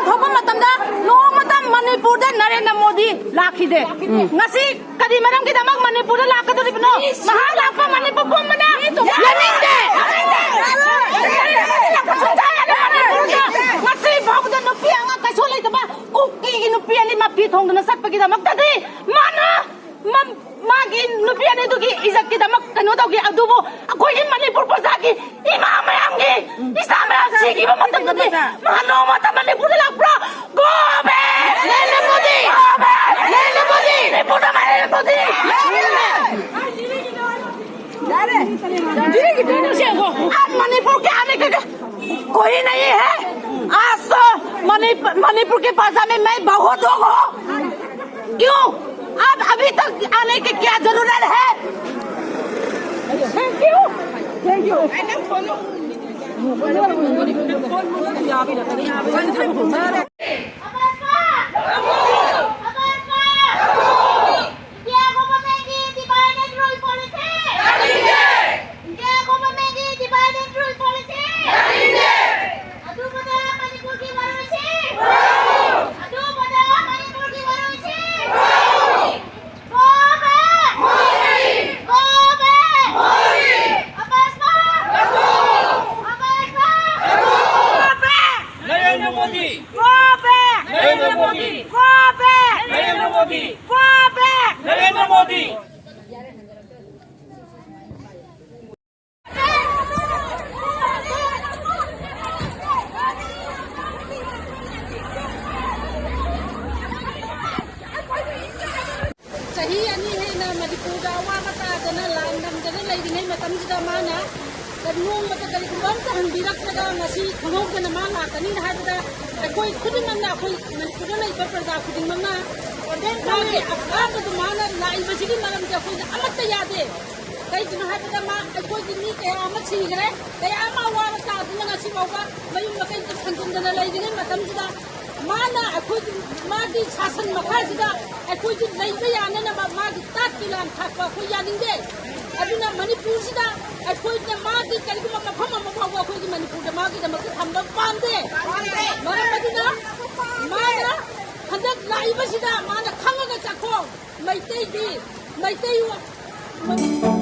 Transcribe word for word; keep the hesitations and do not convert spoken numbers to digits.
ꯊꯣꯛꯄ ꯃꯇꯝꯗ ꯅꯣꯡꯃꯇ ꯃꯅꯤꯄꯨꯔꯗ ꯅꯔꯦꯟꯗ꯭ꯔ ꯃꯣꯗꯤ ꯂꯥꯛꯈꯤꯗꯦ꯫ ꯎꯝ꯫ ꯉꯁꯤ ꯀꯔꯤ ꯃꯔꯝꯒꯤꯗꯃꯛ ꯃꯅꯤꯄꯨꯔꯗ ꯂꯥꯛꯀꯗꯧꯔꯤꯕꯅꯣ? ꯃꯍꯥꯛ ꯂꯥꯛꯄ ꯃꯅꯤꯄꯨꯔ ꯄꯨꯝꯕꯅ ꯌꯥꯅꯤꯡꯗꯦ꯫ ꯉꯁꯤ ꯐꯥꯎꯕꯗ ꯅꯨꯄꯤ ꯑꯉꯥꯡ ꯀꯩꯁꯨ ꯂꯩꯇꯕ ꯀꯨꯀꯤꯒꯤ ꯅꯨꯄꯤ ꯑꯅꯤ ꯃꯄꯤ ꯊꯣꯡꯗꯨꯅ ꯆꯠꯄꯒꯤꯗꯃꯛꯇꯗꯤ ꯃꯥꯅ ꯃꯝ-, ꯃꯥꯒꯤ ꯅꯨꯄꯤ ꯑꯅꯤꯗꯨꯒꯤ ꯏꯖꯠꯀꯤꯗꯃꯛ ꯀꯩꯅꯣ ꯇꯧꯈꯤ꯫ ꯑꯗꯨꯕꯨ ꯑꯩꯈꯣꯏꯒꯤ ꯃꯅꯤꯄꯨꯔ ꯄ꯭ꯔꯖꯥꯒꯤ ꯏꯃꯥ ꯃꯌꯥꯝꯒꯤ ꯏꯆꯥ ꯃꯌꯥꯝ ꯁꯤꯈꯤꯕ ꯃꯇꯝꯗꯗꯤ ꯃꯍꯥꯛ ꯅꯣꯡꯃꯇ ꯃꯅꯤꯄꯨꯔꯗ ꯂꯥꯛꯄ꯭ꯔꯥ? Go back! Narendra Modi! Go back! Narendra Modi! ꯃꯅꯤꯄꯨꯔꯗ ꯅꯔꯦꯟꯗ꯭ꯔ ꯃꯣꯗꯤ! आप मणिपुर के आने के कोई नहीं है। आज तो मणिप-, मणिपुर के पाजामे में बहुत हो। क्यों? आप अभी तक आने की क्या जरूरत है? Thank you. Thank you. India government की divide and rule policy। India government की divide and rule policy। ꯑꯗꯨꯕꯨꯗ ꯃꯅꯤꯄꯨꯔꯒꯤ ꯃꯔꯨꯞꯁꯤꯡ! ꯑꯗꯨꯕꯨꯗ ꯃꯅꯤꯄꯨꯔꯒꯤ ꯃꯔꯨꯞꯁꯤꯡ! Go back! Go back! Abasma! Abasma! Go back! Narendra Modi! Go back! Narendra Modi! Go back! Narendra Modi! Go back! Narendra Modi! ꯆꯍꯤ ꯑꯅꯤ ꯍꯦꯟꯅ ꯃꯅꯤꯄꯨꯔꯗ ꯑꯋꯥꯕ ꯇꯥꯗꯅ ꯂꯥꯟ ꯅꯝꯗꯅ ꯂꯩꯔꯤꯉꯩ ꯃꯇꯝꯁꯤꯗ ꯃꯥꯅ ꯅꯣꯡꯃꯇ ꯀꯔꯤꯒꯨꯝꯕ ꯑꯝꯇ ꯍꯪꯕꯤꯔꯛꯇ꯭ꯔꯒ ꯉꯁꯤ ꯈꯪꯍꯧꯗꯅ ꯃꯥ ꯂꯥꯛꯀꯅꯤꯅ ꯍꯥꯏꯕꯗ ꯑꯩꯈꯣꯏ ꯈꯨꯗꯤꯡꯃꯛꯅ, ꯑꯩꯈꯣꯏ ꯃꯅꯤꯄꯨꯔꯗ ꯂꯩꯕ ꯄ꯭ꯔꯖꯥ ꯈꯨꯗꯤꯡꯃꯛꯅ ꯃꯥꯒꯤ ꯑꯄꯥꯝꯕꯗꯨ ꯃꯥꯅ ꯂꯥꯛꯏꯕꯁꯤꯒꯤ ꯃꯔꯝꯗꯤ ꯑꯩꯈꯣꯏꯅ ꯑꯃꯠꯇ ꯌꯥꯗꯦ꯫ ꯀꯩꯒꯤꯅꯣ ꯍꯥꯏꯕꯗ ꯃꯥ ꯑꯩꯈꯣꯏꯒꯤ ꯃꯤ ꯀꯌꯥ ꯑꯃ ꯁꯤꯈ꯭ꯔꯦ, ꯀꯌꯥ ꯑꯃ ꯑꯋꯥꯕ ꯇꯥꯗꯨꯅ ꯉꯁꯤ ꯐꯥꯎꯕ ꯃꯌꯨꯝ ꯃꯀꯩꯗ ꯈꯟꯗꯨꯅ ꯂꯩꯔꯤꯉꯩ ꯃꯇꯝꯁꯤꯗ ꯃꯥꯅ ꯑꯩꯈꯣꯏꯒꯤ, ꯃꯥꯒꯤ ꯁꯥꯁꯟ ꯃꯈꯥꯁꯤꯗ ꯑꯩꯈꯣꯏꯒꯤ ꯂꯩꯕ ꯌꯥꯅꯅꯕ ꯃꯥꯒꯤ ꯇꯥꯠꯀꯤ ꯂꯥꯟ ꯊꯥꯛꯄ ꯑꯩꯈꯣꯏ ꯌꯥꯅꯤꯡꯗꯦ꯫ ꯑꯗꯨꯅ ꯃꯅꯤꯄꯨꯔꯁꯤꯗ ꯑꯩꯈꯣꯏꯅ ꯃꯥꯒꯤ ꯀꯔꯤꯒꯨꯝꯕ ꯃꯐꯝ ꯑꯃ ꯐꯥꯎꯕ ꯑꯩꯈꯣꯏ ꯃꯅꯤꯄꯨꯔꯗ ꯃꯥꯒꯤꯗꯃꯛꯇ ꯊꯝꯕ ꯄꯥꯝꯗꯦ꯫ ꯃꯔꯝ ꯑꯗꯨꯅ ꯃꯥꯅ ꯍꯟꯗꯛ ꯂꯥꯛꯏꯕꯁꯤꯗ ꯃꯥꯅ ꯈꯪꯉꯒ ꯆꯥꯛꯈꯣꯡ ꯃꯩꯇꯩꯒꯤ, ꯃꯩꯇꯩ